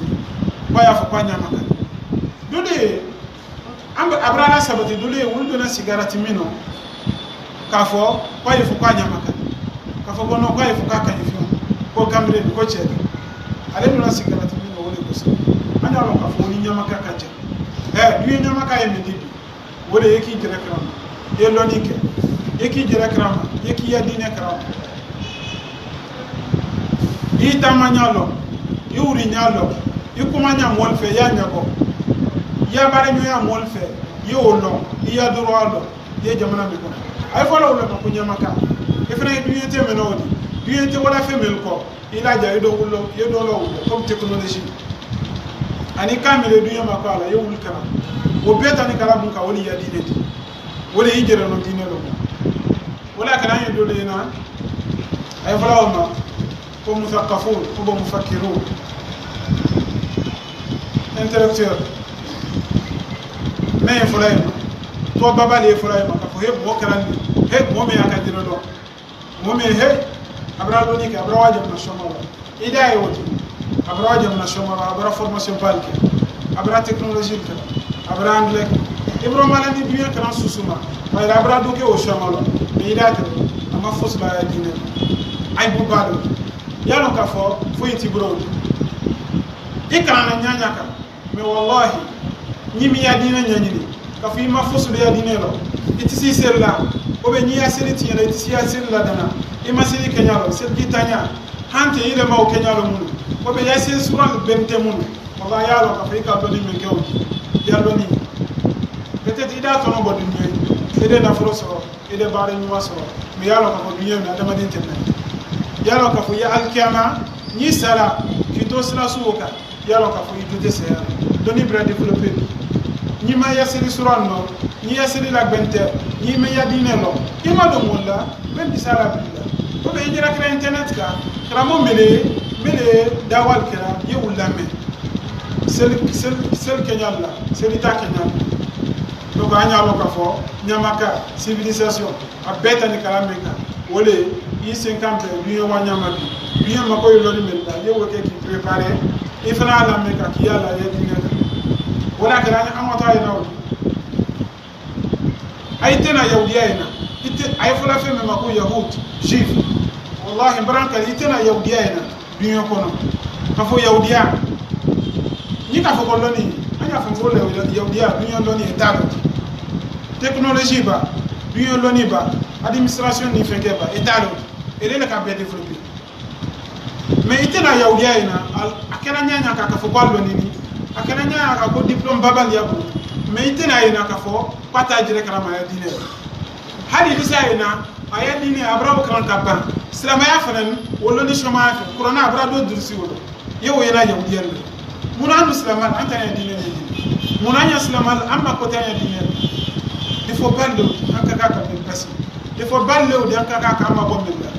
ko ya fo ka ñamaka. Dole An be abrahama sabati dulu ye wulu dona sigarati mino. Ka fo ko a ye fo ko a ñama ka ka fo ko no ko a ye fo ko a kañi fiyo ko kamre ko cede. Ale dona sigarati mino wole ko so. An ya lo ka fo ni ñama ka ka ja. Eh du ye ñama ka ye medi bi. Wole ye ki jere krama ye loni ke ye ki jere krama ye ki ya dine krama. Yi tama ñalo yi wuri ñalo. I kuma ñaa moolu fee, i ye a ña ko, i ye a baara ñoo ñaa moolu fee, i ye wo loŋ, i ye a doroŋ a loŋ, i ye jamana meŋ kono. A ye fo la wo le ma ko ñaamakaa. I fanaa ye duñee te menoo di, duñee te wala feŋ mennu ko, i la a je i ye doo wuloo, i ye doo loo wuloo comme tekinolosii, aniŋ kaamile duñee ma ko a la i ye wulu karaŋ. Wo bee tani karaŋ muŋ ka wo le ye a diinee ti. Wo le ye i jere loŋ diinee loŋ. Wo le ye a karaŋ ye doo le ye naa. A ye fo la wo ma ko musakafuun, ko bo mufakkiruun, intelektuwel. Meŋ ye fo la ye ma, too babali ye fo la ye ma ka fo he moo karaŋ, he moo meŋ ye a ka jere loŋ. Moo meŋ he, a bara looni ke, a bara waa jamana sooma la. I daa ye wo ti, a bara waa jamana sooma la, a bara foromasiyoŋ baalu ke, a bara tekinolosii ke, a bara angilee ke. I bara mala ni duñee kana susuma, bayiri a bara doo ke wo sooma la. Mee i daa ke, a ma fosi la a ye diinee. Ayibu baalu. I ye a loŋ ka fo fo i ti buro wo ti. I kana na ñaañaa kaŋ. Mais wallaahi, ñiŋ meŋ ye a diinee ñañini, ka fo i maŋ fosi be i ye a diinee loŋ, i ti sii seli la. Wo be ñiŋ ye a seli tiñe la, i ti sii a seli la dana. I maŋ seli keñaa loŋ, seli kii taañaa. Hante i le maŋ wo keñaa loŋ munu. Wo be i ye a seli suraŋ bente munu. Wallaahi i ye a loŋ ka fo i ka a loŋ niŋ meŋ ke wo ti, i ye a loŋ niŋ. Peut-être i daa tono bo duñee, i de nafuloo soro, i de baara ñumaa soro. Mais i ye a loŋ ka fo duñee meŋ adamadiŋ te naŋ. I ye a loŋ ka fo i ye alikiyama ñiŋ sala, kii too sila suwo kaŋ. I ye a loŋ ka fo i juute seeyaa la. Doni bira developee bi. Ñiŋ maŋ yasiri suraŋ loŋ, ñiŋ yasiri la bente, ñiŋ maŋ ya diinee loŋ, i maŋ domo la. Meŋ disaa la biri la, wo be i jira kira internet kaŋ. Karamoo mele mele daawal kira ye wullamee. Seli seli seli keñal la, seli taa keñal la. Donc a ñaa loŋ ka fo ñamaka civilisation. A bee tani kala meŋ kaŋ, wo le i senkaŋ bee duñee waa ñaama bi. Duñee mako ye lori meŋ la, i ye wo ke k'i préparer. I fanaa la meŋ kaŋ kii a la i ye diinee kaŋ. Wo le a kela a ñaŋ a ŋota a ye na wo. A ite naa yahudiyaa ye na, ite a ye fo la feŋ meŋ ma ko yahud, juif. Wallaahi mbaraŋ kali ite naa yahudiyaa ye na duñee kono. Ka fo yahudiyaa, ñiŋ ka fo ko loni, a ñaa fo ko le yahudiyaa duñee loni ye taa le. Tekinolosii baa, duñee loni baa, adimisitiraasiyoŋ niŋ fenkee baa, etaa le wo ti. Ite le ka a bee developee. Mais ite naa yahudiyaa ye na, a kena ñaañaa ka ka fo ko a loni ni, a kena ñaañaa ka ko dipolome babaliyaa bulu. Mais ite naa ye na ka fo ko a taa jere karama a ye diinee la. Hali i disaa ye na, a ye diinee a bara wo karaŋ ka baŋ. Silaamayaa fanaa, wo loni soomaayaa fe kuranaa a bara doo durusi wo loŋ. Ye wo ye naa yahudiyaa le. Muŋ na anu silaamaalu anta ñaa diinee le? Muŋ na ñaa silaamaalu amma ko taa ñaa diinee le? Defoo baalu le wo ti an ka ka ka meŋ basi. Defoo baalu le wo ti an ka ka ka amma bo meŋ la.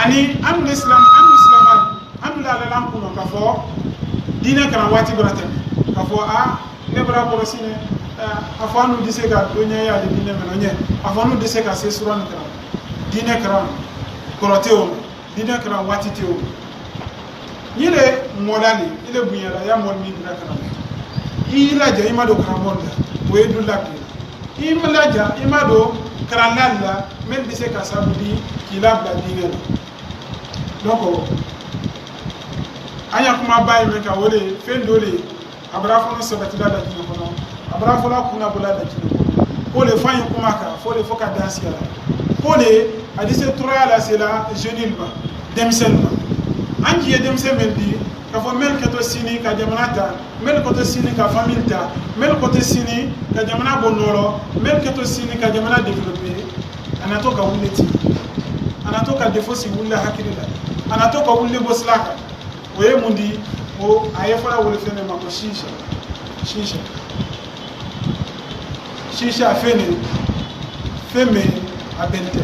Aniŋ anu le silaam anu silaamaalu, anu le a la lankunoo ka fo diinee karaŋ waati bara tami ka fo a ne bara korosi ne. A fo anu disee ka dooñaa ye a le diinee menoñee. A fo anu disee ka seesuroo ne karaŋ diinee karaŋ korotee wo. Diinee karaŋ waati te wo. Ñiŋ le moo la le i le buñaa la i ye a moolu miŋ dina karaŋ. I la jaŋ i ma doo karaŋ moolu la. Wo ye dulla ke i la jaŋ i ma doo karaŋ laalu la. Meŋ disee ka saabu dii kii la bula diinee la. Donku a ñaa kuma baa ye meŋ ka wo le feŋ doo le. A bara fo no sabati la lajinoo kono. A bara fo la kuna bo la lajinoo kono. Ko le faŋ ye kuma ka fo le fo ka dansi a la. Ko le a dise toroyaa la se la jeunil ma, demisenu ma. An jiye demisenu mel di ka fo mel keto sini ka jamana ta, mel koto sini ka famil ta, mel koto sini ka jamana bo noro, mel keto sini ka jamana develope. A na to ka wulle ti, a na to ka defo si wulle hakili la, a na to ka wulle bo silaka. Wo ye mundi? Wo a ye fo la wo le fene ma ko siisa. Siisa. Siisa fene. Feme a bente.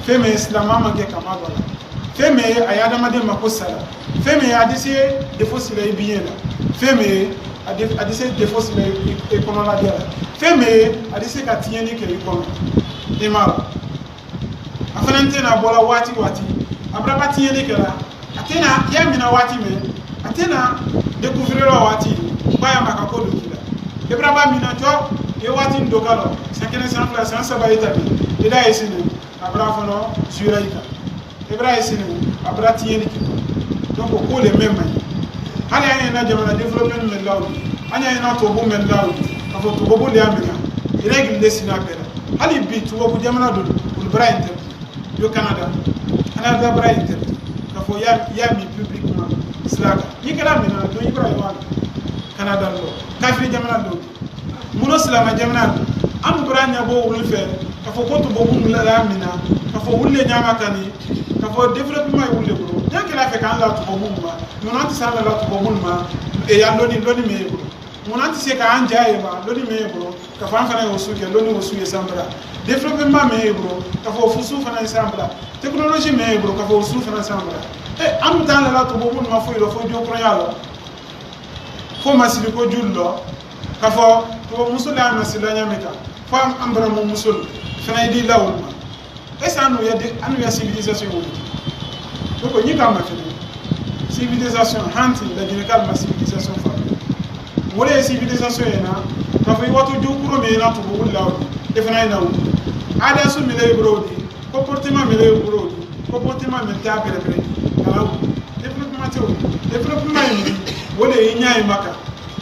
Feme silama manke kama bala. Feme a ye adamaden ma ko sala. Feme a dise defo sila i biye la. Feme a dise defo sila i kono la diya la. Feme a dise ka tiyeni ke i kono. I ma a fanaŋ te naa bo la waati waati. A bara ba tiyeni ke la. A te naa i ye a mina waati meŋ a te naa dekufiri la waati. Ba ye a ma ka ko doo kii la i bara ba mina to. I ye waati doo ka lo saŋ kene saŋ fula saŋ saba i tabi. I daa ye sini a bara fo no suyira i ka i bara ye sini a bara tiyeni kii ko. Donku ko le meŋ maŋ hani a ye na jamana development meŋ law di a ye na tobo meŋ law di ka fo tobo le ye a mina. I règle le sina bela. Hani bi tubabu jamana dolu wolu bara interdit. Yo canada, canada bara interdit ka fo ya ya mi publiquement. Sila ka ñiŋ kela mina do ibrahima kana dando kafiri jamana do muno silama jamana. Amu bra ñabo wulu fe ka fo ko to bobu la mina ka fo wulle ñama kani ka fo développement wulle bro ña kela fe kan la to bobu ma. Muno ti sala la to bobu ma e ya loni loni me bro. Muno ti se ka anja e ma loni me bro. Ka fan fana yo su ke loni wo su ye sambra développement me bro ka fo fusu fana sambra. Technologie me bro ka fo su fana sambra. E amu tan la to bobu ma fo yo fo jo pro ya lo. Fo masiri ko jullo ka fo to musul ya masila ñamika fo am ambra mo musul fana idi lawul ma. E sa anu ya de anu ya civilisation wo. Doko ñi ka ma fene civilisation hanti la jine kal ma civilisation fa. Wala ye civilisation ye na ka fo wato jo pro me na to bobu lawo. E fana ina wo ada su mi le bro di comportement mi le bro di comportement mi ta bere bere. Kana développement te wo développement ye mi wala ye ña ye maka.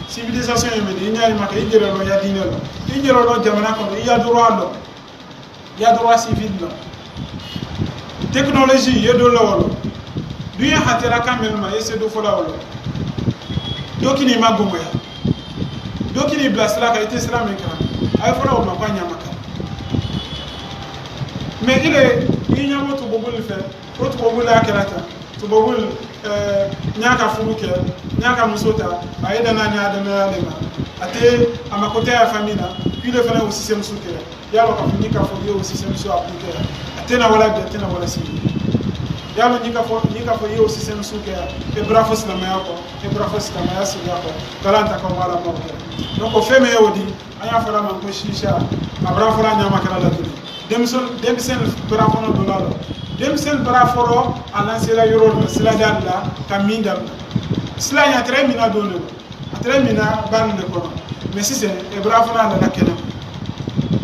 Civilisation ye mene i ñaari maka i jere lo ya diine lo i jere lo jamana kono i ya droit lo ya droit civil lo. Technologie ye do lo wolo duña hatela kamel ma ye se do fola wolo. Dokini ma gomoya dokini bla sila ka ite sila men kala ay fola wolo ma kwa ñama ka. Mais ile i ñamo to bobul fe ko to bobul akirata. Tubabul ñaaka furu ke ñaaka musota. A ye dana ni adamaya le ma ate a ma kote ya famina. Pile fana wo système su ke ya lo ka fini ka fo yo système su appliqué. Atena wala bi atena wala sini. Ya lo ni ka fo ni ka fo yo système su ke ya e brafo silamaya ko e brafo silamaya siriya ko. Galanta ko mala mo ke. Donc feme yo di. A ye a fo la maŋ ko siisa. A bara fo la ñaama kela la tuli. Denmisɛn denmisɛn bara fɔlɔ dɔ la la. Denmisɛn bara fɔlɔ a lansela yɔrɔ la sila daali la ka min damina. Sila ña tere mina doo le a tere mina baali le kono. Mais sisan e bara fɔlɔ a la la kɛnɛ.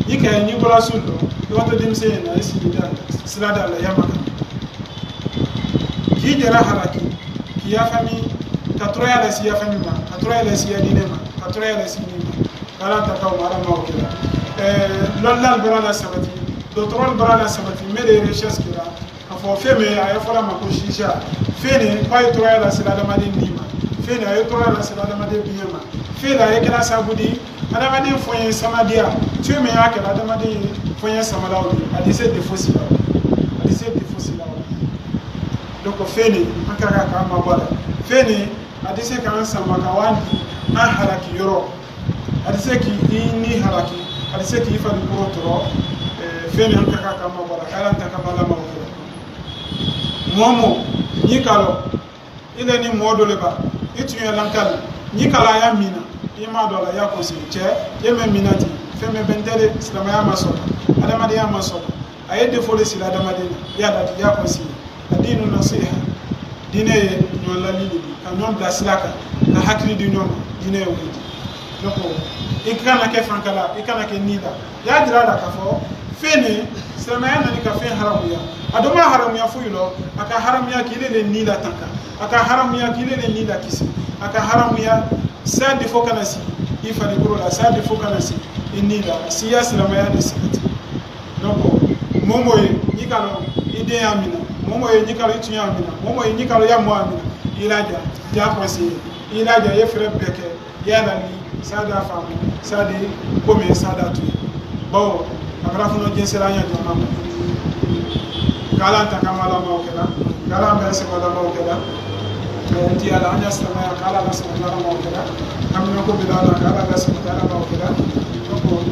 I ka ye ñi bola sul do i wato denmisɛn ye na i sigi daali la sila daali la yama kan. K'i jɛra halaki k'i yafami ka tɔrɔya lasi yafami ma ka tɔrɔya lasi yadine ma ka tɔrɔya lasi ni ma. Ala ta kaw ala ma o kira. Lɔlilal bara la sabati dɔtɔrɔl bara la sabati mele recherche kira. Ka fɔ fɛn min a ye fɔlɔ ma ko sisa fɛn nin k'a ye tɔrɔya lasi adamaden ni ma. Fɛn a ye tɔrɔya lasi adamaden biɲɛ ma. Fɛn a ye kira sabu di adamaden fɔ ye samadiya. Fɛn min y'a kɛ adamaden fɔ ye samalaw ye a tɛ se de fosi la. A tɛ se de fosi la. Donc fɛn nin an ka kan k'an mabɔ a la. Fɛn nin a tɛ se k'an sama ka w'an di an halaki yɔrɔ. A tɛ se k'i i ni halaki. A tɛ se k'i fari kuro tɔrɔ. Fɛn nin an ka kan k'an mabɔ a la k'an ta ka bɔ a la mɔgɔ kɔrɔ. Mɔɔ mɔɔ n'i k'a lɔn i le ni mɔɔ dɔ le ba i tun ye lankali n'i k'a la a y'a min na. I m'a dɔn a la i y'a kɔnsi cɛ e mɛ min na ten. Fɛn bɛ bɛn tɛ de silamɛya ma sɔn adamadenya ma sɔn. A ye défaut de siri adamaden na i y'a dati i y'a kɔnsi ye. A diinu nasiha. Diinɛ ye ɲɔgɔn lali de ye ka ɲɔgɔn bila sira kan ka hakili di ɲɔgɔn ma. Diinɛ ye o de ye. Donc i kana kɛ fankala i kana kɛ ni la. I y'a jira a la k'a fɔ fɛn nin silamɛya nani ka fɛn haramuya. A dɔ ma haramuya foyi lɔ. A ka haramuya k'i le ni la tan kan a ka haramuya k'i le ni la kisi. A ka haramuya sa de fo kana si i farikolo la sa de fo kana si i ni la siya silamɛya de sabati. Donc mɔɔ mɔɔ ye ɲi k'a lɔn i den y'a minɛ. Mɔɔ mɔɔ ye ɲi k'a lɔn i tun y'a minɛ. Mɔɔ mɔɔ ye ɲi k'a lɔn i y'a mɔɔ a minɛ. I laja i y'a kɔnsi ye. I laja i ye fɛɛrɛ bɛɛ kɛ i y'a lali. Sa d'a faamu sa de ko mɛ sa d'a to ye. Bawo a kɛra fɔlɔ jɛnsɛra an y'a jɔ ma. K'ala ta kama la maaw kɛra k'ala bɛ sɛbɛn la maaw kɛra. Ti ala an y'a sɛbɛn k'ala la sɛbɛn la maaw kɛra. Kabini ko bila la k'ala la sɛbɛn la maaw kɛra.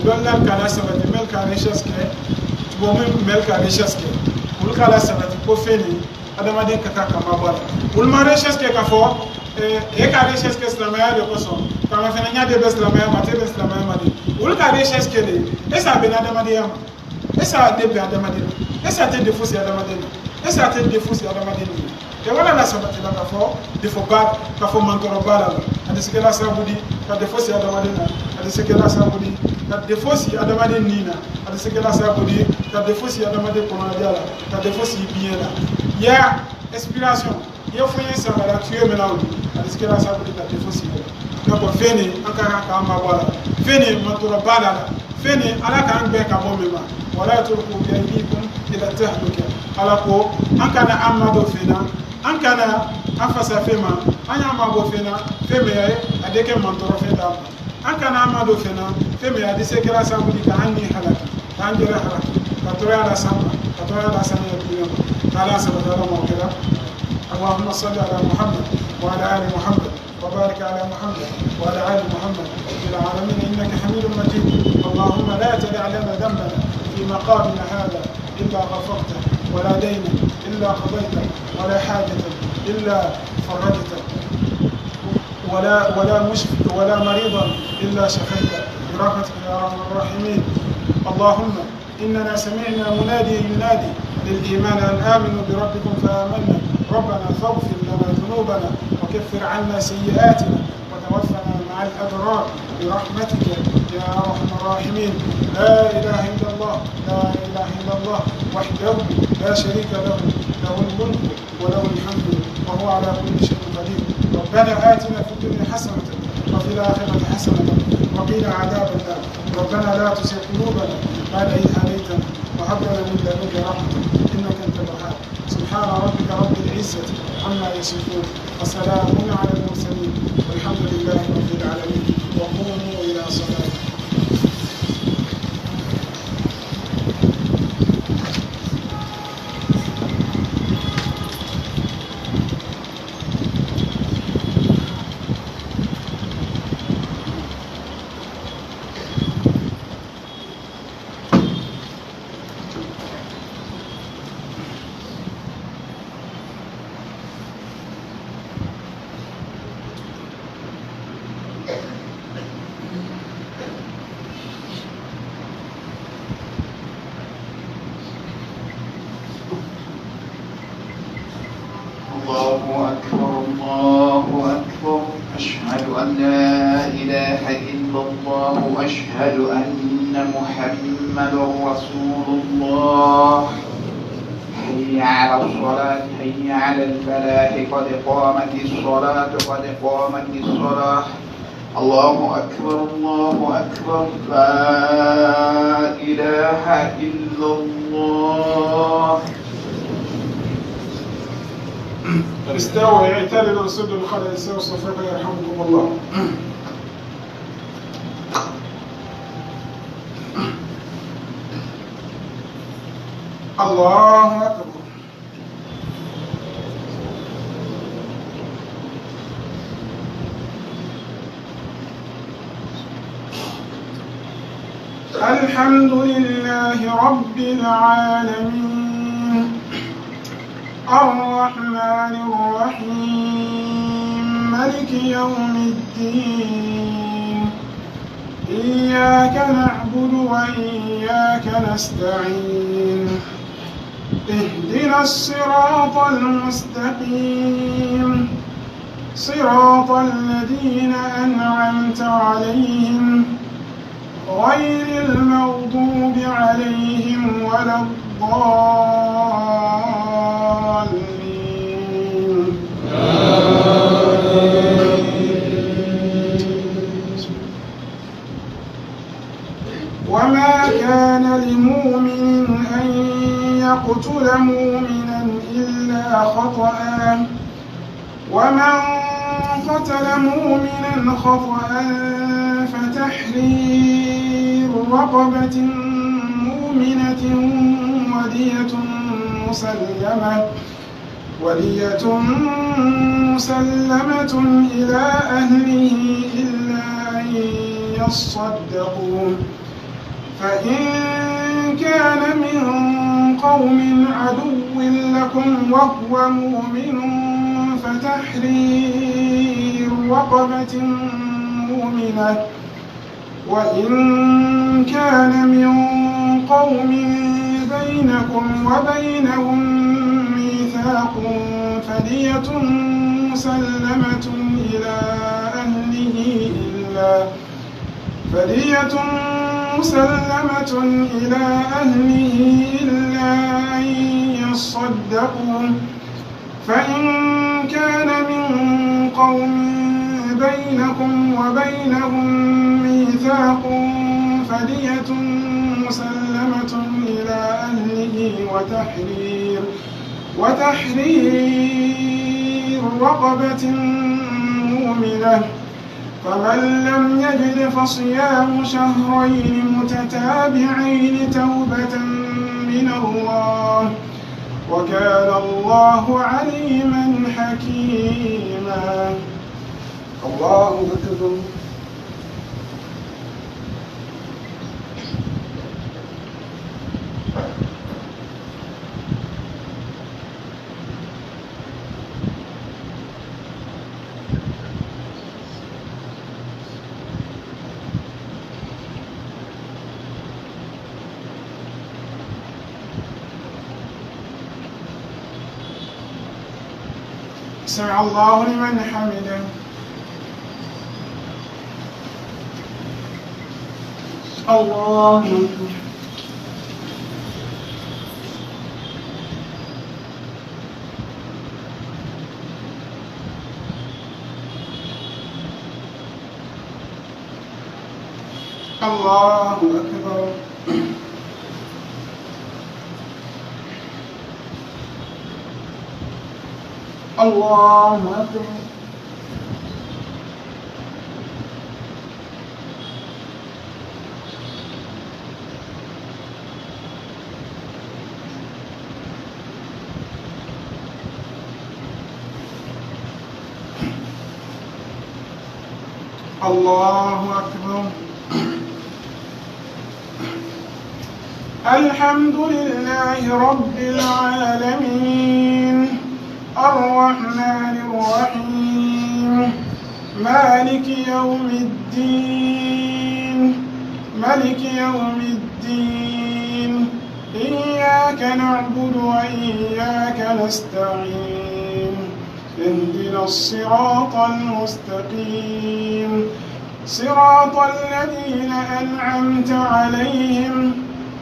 Dɔnni kana sɛbɛn mɛ ka recherche kɛ. Bon min mɛ ka recherche kɛ olu k'a la sabati ko fɛn nin adamaden ka kan ka mabɔ a la. Olu ma recherche kɛ ka fɔ e ka recherche kɛ silamɛya de kosɔn kama fana ɲa de bɛ silamɛya ma te bɛ silamɛya ma de. Olu ka recherche kɛ de est-ce que a bɛ adamadenya ma? Est-ce que a tɛ bɛn adamaden ma? Est-ce que a tɛ défaut se adamaden ma? Est-ce que a tɛ défaut se adamaden ma? E wala la sabati la ka fɔ défaut ba ka fɔ mantɔrɔ ba la. A tɛ se kɛla sabu di ka défaut se adamaden na. A tɛ se kɛla sabu di ka défaut si adamaden ni na. A tɛ se kɛla sabu di ka défaut si adamaden kɔnɔnajɛ la. Ka défaut si biɲɛ la. Ya inspiration i ye fo ye saba la tu ye mɛn o di. A tɛ se kɛla sabu di ka défaut si la. Donc fɛn nin an ka kan k'an mabɔ a la. Fɛn nin mantɔrɔ ba la la. Beni ala ka an gbɛ ka bɔ min ma, wala tulku bi aydikum ila tahluka. Ala ko an kana an ma dɔ fɛn na, an kana an fasa fɛn ma, an y'a ma bɔ fɛn na, fɛn min ye a de kɛ mantɔrɔ fɛn d'a ma. An kana an ma dɔ fɛn na, fɛn min ye a de se kɛra sababu ka an ni halaki, k'an yɛrɛ halaki, ka tɔɔrɔya lase an ma, ka tɔɔrɔya lase an yɛrɛ dunya ma. K'ala sabati ala ma o kɛra. اللهم صل على محمد وعلى آل محمد وبارك على محمد وعلى آل محمد في العالمين إنك حميد مجيد. اللهم لا تدع لنا ذنبا في مقامنا هذا إلا غفرته، ولا دينا إلا قضيته، ولا حاجة إلا فرجته، ولا، ولا مشف-، ولا مريضا إلا شفيته برحمتك يا أرحم الراحمين. اللهم إننا سمعنا مناديا ينادي للإيمان أن آمنوا بربكم فآمنا، ربنا فاغفر لنا ذنوبنا وكفر عنا سيئاتنا وتوفنا مع الأبرار برحمتك يا أرحم الراحمين. لا إله إلا الله، لا إله إلا الله وحده لا شريك له، له الملك وله الحمد وهو على كل شيء قدير. ربنا آتنا في الدنيا حسنة وفي الآخرة حسنة وقنا عذاب النار. ربنا لا تزغ قلوبنا بعد إذ هديتنا وهب لنا من لدنك رحمة إنك أنت الوهاب. سبحان ربك رب العزة عما يصفون وسلام على المرسلين والحمد لله رب العالمين. وقوموا إلى صلاتكم. الله أكبر، الله أكبر. أشهد أن لا إله إلا الله، أشهد أن محمدا رسول الله. حي على الصلاة، حي على الفلاح، قد قامت الصلاة، قد قامت الصلاة. الله أكبر، الله أكبر، لا إله إلا الله. استووا، اعتدلوا، سدوا الخلل، استووا صفوفا يرحمكم الله. الله أكبر. الحمد لله رب العالمين. الرحمن الرحيم. ملك يوم الدين. إياك نعبد وإياك نستعين. اهدنا الصراط المستقيم. صراط الذين أنعمت عليهم غير المغضوب عليهم ولا الضالين. وما كان لمؤمن أن يقتل مؤمنا إلا خطأ، ومن قتل مؤمنا خطأ فتحرير رقبة مؤمنة ودية مسلمة، ودية مسلمة إلى أهله إلا أن يصدقوا، فإن كان من قوم عدو لكم وهو مؤمن فتحرير رقبة مؤمنة، وإن كان من قوم بينكم وبينهم ميثاق فدية مسلمة إلى أهله إلا، فدية مسلمة إلى أهله إلا أن يصدقوا، فإن كان من قوم بينكم وبينهم ميثاق فدية مسلمة إلى أهله وتحرير، وتحرير رقبة مؤمنة، فمن لم يجد فصيام شهرين متتابعين توبة من الله، وكان الله عليما حكيما. الله أكبر. سمع الله لمن حمده. الله أكبر. الله أكبر. الله أكبر. الله أكبر. الحمد لله رب العالمين. الرحمن الرحيم. مالك يوم الدين. ملك يوم الدين. إياك نعبد وإياك نستعين. اهدنا الصراط المستقيم. صراط الذين أنعمت عليهم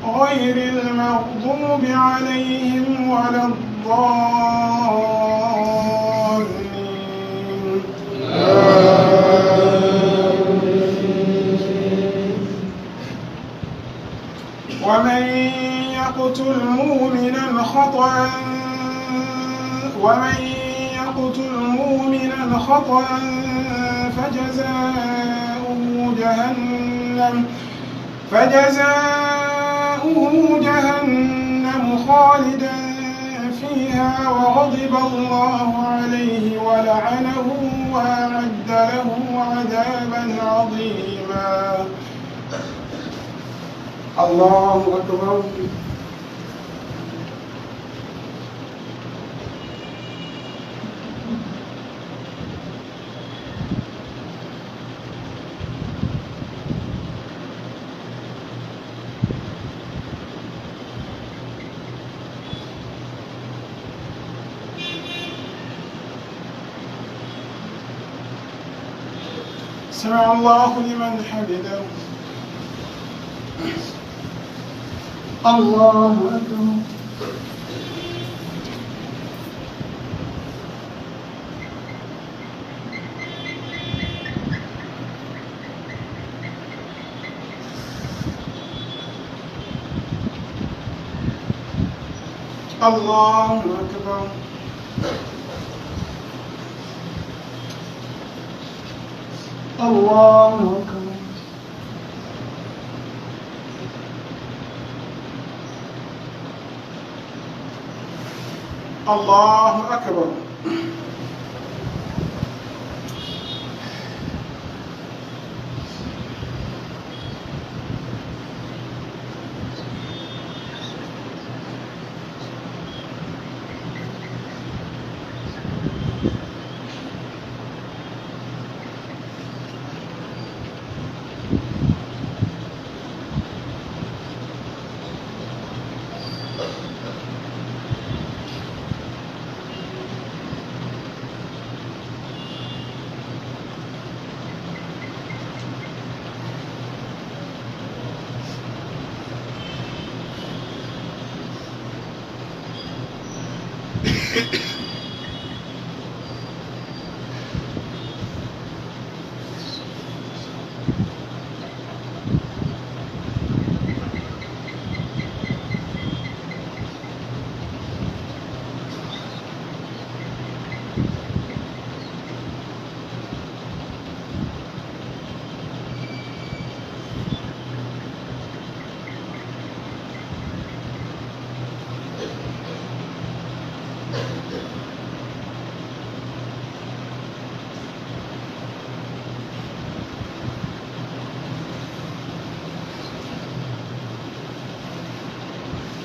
غير المغضوب عليهم ولا الضالين. آمين. ومن يقتل مؤمنا خطأ، ومن يقتل مؤمنا خطأ فجزاؤه جهنم، فجزاؤه جهنم خالدا فيها وغضب الله عليه ولعنه وأعد له عذابا عظيما. الله أكبر. سمع الله لمن حمده. الله أكبر. الله أكبر. الله أكبر. الله أكبر.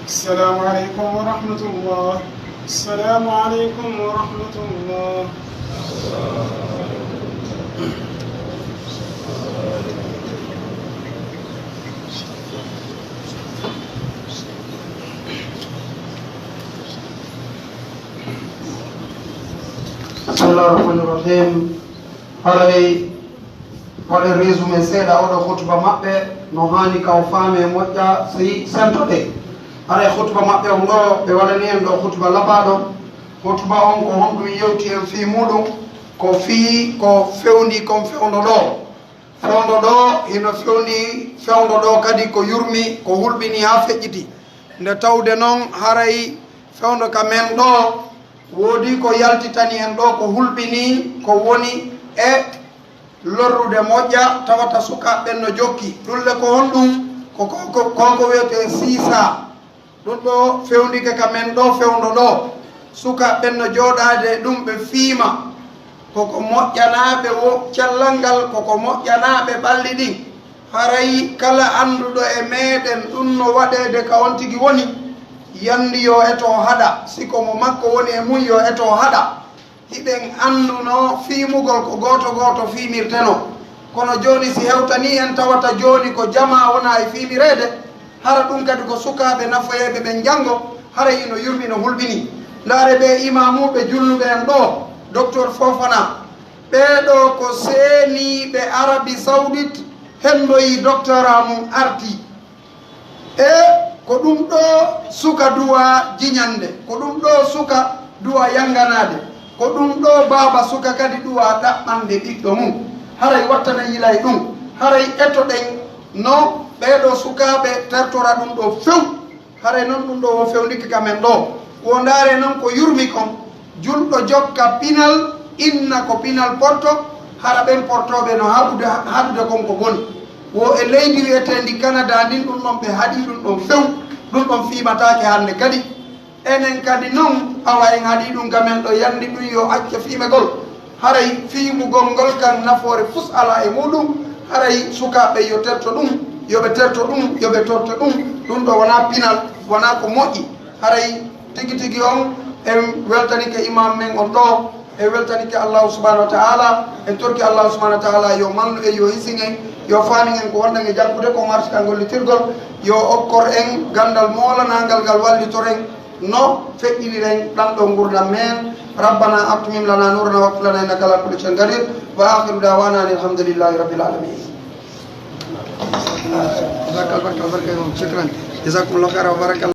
السلام عليكم ورحمة الله. السلام عليكم ورحمة الله. بسم الله الرحمن الرحيم. Haray waɗen résumé seeɗa oo ɗoo hutuba maɓɓe, no haani ka o faamee moƴƴa, sey sentoɗen. Haray hutuba maɓɓe on ɗoo, ɓe waɗani en ɗoo hutuba labaaɗo. Hutuba on ko honɗun yewti en fii muuɗun? Ko fii ko fewndii kon fewndo ɗoo. Fewndo ɗoo hino fewndii fewndo ɗoo kadi ko yurmi, ko hulɓinii haa feƴƴiti. Nde tawde non haray fewndo ka men ɗoo, woodii ko yaltitani en ɗoo, ko hulɓinii, ko woni e lorrude moƴƴa, tawata sukaaɓe ɓen no jokki. Ɗun le ko honɗun? Ko, ko, ko, ko ko wi'etee siisaa. Ɗun ɗoo fewndike ka men ɗoo fewndo ɗoo. Sukaaɓe ɓen no jooɗaade e ɗun, ɓe fiima. Ko ko moƴƴanaa ɓe wo cellal ngal, ko ko moƴƴanaa ɓe ɓalli ɗin. Haray kala annduɗo e meɗen ɗun no waɗeede ka on tigi woni, yanndi yo eto haɗa, si ko mo makko woni e mun yo eto haɗa. Hiɗen anndunoo fiimugol ko gooto gooto fiimirtenoo. Kono jooni si hewtanii en tawata jooni ko jamaa wonaa e fiimireede, hara ɗun kadi ko sukaaɓe nafoyeeɓe ɓen janngo, haray hino yurmi no hulɓinii. Ndaaree ɓee imaamuuɓe julnuɓe en ɗoo, Doktor Fofana, ɓee ɗoo ko seeniiɓe Arabi Sawdit, henndoyii doktoraa mun artii. E ko ɗun ɗoo suka duwaa jiñannde, ko ɗun ɗoo suka duwaa yannganaade, ko ɗun ɗoo baaba suka kadi duwaa ɗaɓɓande ɓiɗɗo mun. Haray wattana yilay ɗun, haray etoɗen no ɓee ɗoo sukaaɓe tertora ɗun ɗoo few. Haray non ɗun ɗoo wo fewndike ka men ɗoo. Wo ndaaree non ko yurmi kon. Julɗo jokka pinal, inna ko pinal porto, hara ɓen portooɓe no haɗude, haɗude kon ko boni. Wo e leydi wi'eteendi Kanadaa ndin, ɗun ɗon ɓe haɗii ɗun ɗon few, ɗun ɗon fiimataake hannde kadi. Enen kadi non, awa en haɗii ɗun ka men ɗoo, yanndi ɗun yo acce fiimegol. Haray fiimugol ngol kan nafoore fus alaa e muuɗun, haray sukaaɓe yo terto ɗun, yo ɓe terto ɗun, yo ɓe torto ɗun, ɗun ɗoo wanaa pinal, wanaa ko moƴƴi. Haray tigi tigi on, en weltanike imaam men on ɗoo, en weltanike Allaahu subhaanahu wa ta'aalaa, en torki Allaahu subhaanahu wa ta'aalaa yo mallu en, yo hisin en, yo faamin en ko wonɗen e janngude kon, arsuka ngollitirgol, yo okkor en ganndal moolanaangal ngal wallitoren no feƴƴiniren ɗan ɗoo ngurndan men. ربنا أتمم لنا نورنا واغفر لنا إنك على كل شيء قدير. وآخر دعوانا أن الحمد لله رب العالمين. Barka, barka, barka, imam. Shukran. Jazakumullahu khairan wa baraka.